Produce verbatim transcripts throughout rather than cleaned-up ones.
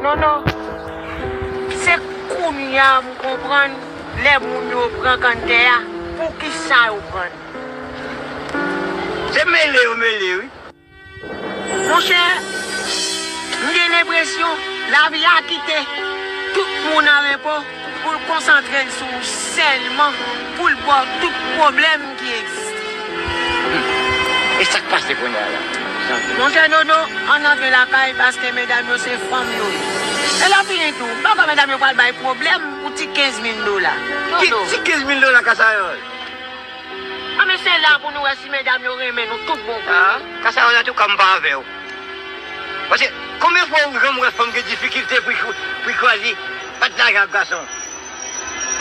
Nono, se kounye a m konprann lè moun yo pran kanntè a, poukisa yo pran l. Se mele yo mele, wi. Monchè, m gen lenpresyon lavi a kite tout moun an repo pou l konsantre l sou ou sèlman, pou l ba w tout pwoblèm ki egziste. E sa k pase kounye a la? Monchè Nono, ann antre lakay paske medam yo se fanm yo ye. E lè fini tou, m pa kwè medam yo pral bay pwoblèm pou ti kenz mil dola. Ki ti kenz mil dola, Kasayòl? A men se la pou nou wè si medam yo renmen nou tout bon pou. Ah, Kasayòl, antouka, m pa avè w. Paske, konbyen fwa ou janm wè fanm gen difikilte pou, pou, pou chwazi pa t lajan ak gason?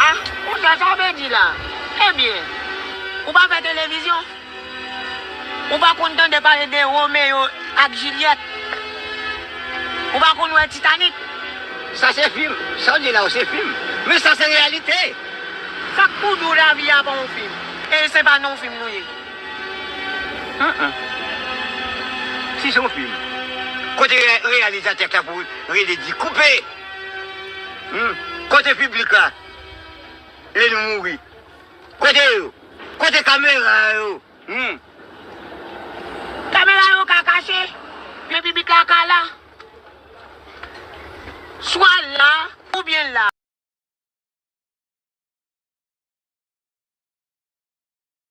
Ah, konsa sa w vle di la? Ebyen, ou pa fè televizyon? Ou pa konn tande pale de Romeo ak Jilyèt? Ou pa konn wè Titanik? Sa se fim. Sa w di la yo se fim. Men sa se reyalite. Sa k pou di w lavi a pa yon fim? E se pa nan yon fim nou ye. Anhan. Si se yon fim, kote re-, reyalizatè k ta pou rele di koupe? Hmm. Kote piblik la? Lè nou mouri. Kote yo? Kote kamera yo?